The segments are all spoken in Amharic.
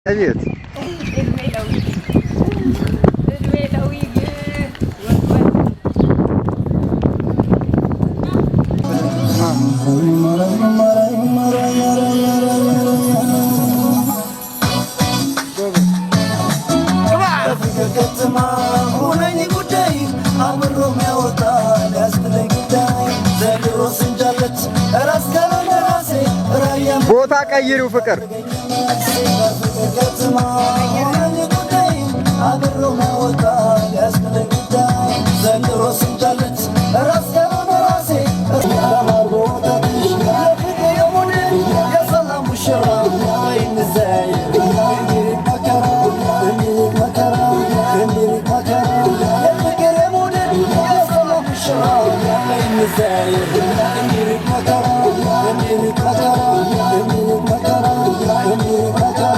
አቤት። እድሜ ለዊግ፣ እድሜ ለዊግ፣ ወግ። በፍቅር ከተማ ሆነኝ ጉዳይ አምሮ የሚያወጣ ሊያስጥለኝ ጉዳይ ዘንድሮ ስንጃለች ራስ ካልሆነ ራሴ ራያ። ቦታ ቀይሪው ፍቅር። በፍቅር ከተማ ሆነኝ ጉዳይ አምሮ የሚያወጣ ሊያስጥለኝ ጉዳይ ዘንድሮ ስንጃለች ራስ ካልሆነ ራሴ። የፍቅር የሙድን የሰላም ሙሽራ ይንዘይ የሚርቅ መከራ፣ የሚርቅ መከራ፣ የሚርቅ መከራ። የፍቅር የሙድን የሰላም ሙሽራ ይንዘይ የሚርቅ መከራ፣ የሚርቅ መከራ፣ የሚርቅ መከራ፣ የሚርቅ መከራ፣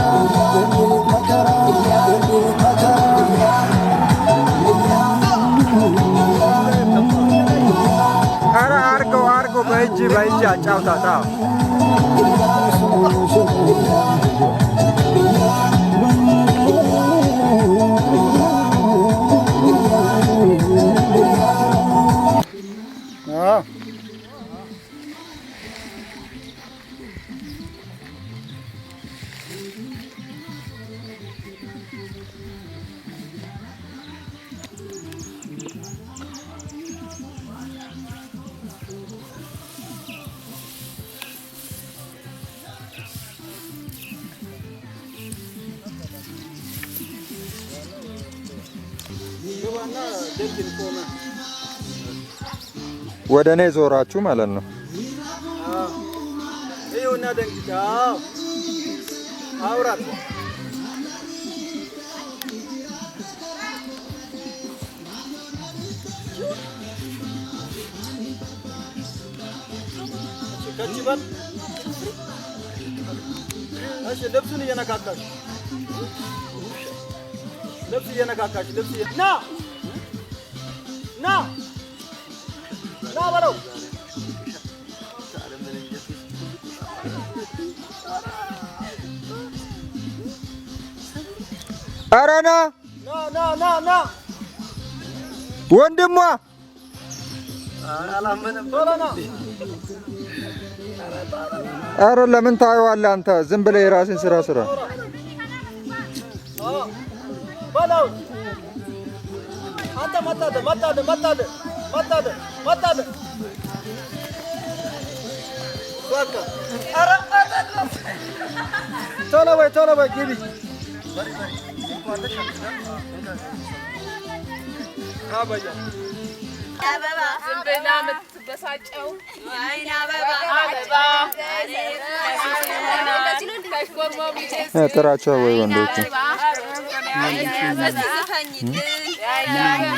የሚርቅ መከራ፣ የሚርቅ መከራ። ኧረ አርገው አርገው፣ በእጅ በእጅ አጫውታት። አዎ። አዎ። ግባና ደጅን ቆመ። ወደ እኔ ዞራችሁ ማለት ነው። ይኸውና ደንግጫ። አዎ፣ አውራት። እሺ፣ ከች በል። እሺ፣ ልብሱን እየነካካሽ፣ ልብስ እየነካካሽ፣ ልብስ ና ና ና በለው። ኧረ ና። ና ና ና ና። ወንድሟ። ቶሎ ና። ኧረ ለምን ታየዋለህ አንተ? ዝም ብለህ የራስን ስራ ስራ። አዎ፣ በለው። አንተ መጣልህ፣ መጣልህ፣ መጣልህ፣ መጣልህ፣ መጣልህ። በቃ ኧረ ቶሎ በይ፣ ቶሎ በይ፣ ግቢ። አበያ። ዝም ብላ የምትበሳጨው አበባ አበባ። ጥራቸው ወይ ወንዶቹ። ዘፈኝልን።